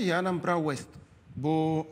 Ihe Anambra West bụ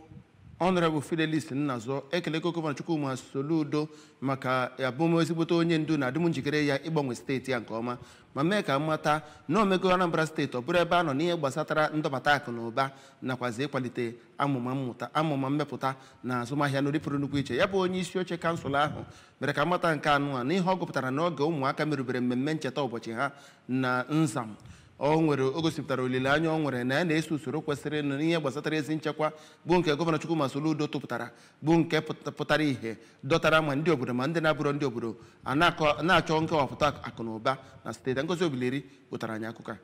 Honorable Fidelis Nnazọ ekelego Gọvanọ Chukwuma Soludo maka abụm ezigbote onye ndu na adịm njikere ya ịgbanwe steeti ya nke ọma, ma mee ka mmata na omego Anambra Steeti ọ bụrụ ebe a nọ n'ihe gbasatara ndọbata akụ na ụba nakwazi ịkwalite amụma mmụta, amụma mmepụta na azụmahịa n'ụdị pụrụ nnukwu iche. Ya bụ onye isi oche kansụl ahụ mere ka mmata nke anụ a n'ihe ọ gụpụtara n'oge ụmụaka merubere mmemme ncheta ụbọchị ha na Nzam. O nwere o gosipụtara olileanya o nwere na ya na-eso usoro kwesịrị nụ n'ihe gbasatara ezi nchekwa bụ nke Gọvanọ Chukwuma Soludo tụpụtara, bụ nke pụtara ihe dọtara ma ndị obodo ma ndị na-abụrọ ndị obodo a na-achọ nkewapụta akụ na ụba na steeti. Ngozi Obileri wetara anyị akụkọ a.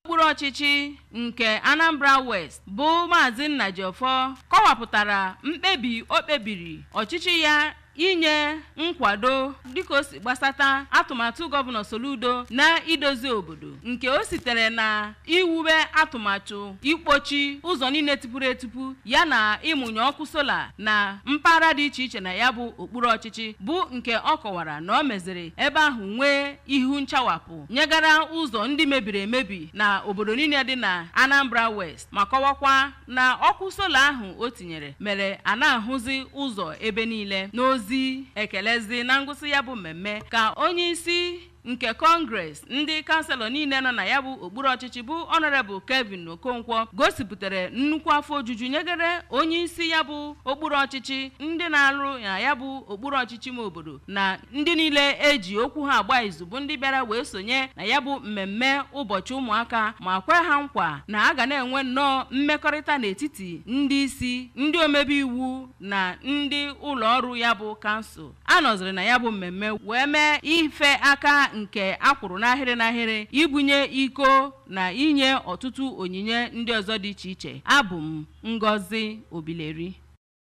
Okpuru ọchịchị nke Anambra West bụ Maazị Nnajiọfọ kọwapụtara mkpebi o kpebiri ọchịchị ya inye nkwado dịka o si gbasata atụmatụ Gọvanọ Soludo na idozi obodo, nke o sitere na iwube atụmatụ ikpochi ụzọ niile tipuru etupu ya na ịmụnye ọkụ sola na mpaghara dị iche iche na ya bụ okpuru ọchịchị, bụ nke ọ kọwara na ọ meziri ebe ahụ nwee ihu nchawapụ nyegara ụzọ ndị mebiri emebi na obodo niile dị na Anambra West, ma kọwakwa na ọkụ sola ahụ o tinyere mere a na-ahụzi ụzọ ebe niile. N'ozi ekelezi na ngwụsị ya bụ mmemme ka onye isi nke Kọngres ndị kanselọ niile nọ na ya bụ okpuru ọchịchị bụ Honorable Kevin Okonkwo gosipụtara nnukwu afọ ojuju nyegere onye isi ya bụ okpuru ọchịchị, ndị na-arụ na ya bụ okpuru ọchịchị ime obodo na ndị niile eji okwu ha agba izu bụ ndị bịara wee sonye na ya bụ mmemme ụbọchị ụmụaka, ma kwe ha nkwa na a ga na-enwe nnọọ mmekọrịta n'etiti ndị isi, ndị omebe iwu na ndị ụlọ ọrụ ya bụ kansụl. A nọziri na ya bụ mmemme wee mee ife aka nke a kwụrụ n'ahịrị n'ahịrị, ibunye iko na inye ọtụtụ onyinye ndị ọzọ dị iche iche. Abụ m Ngozi Obileri.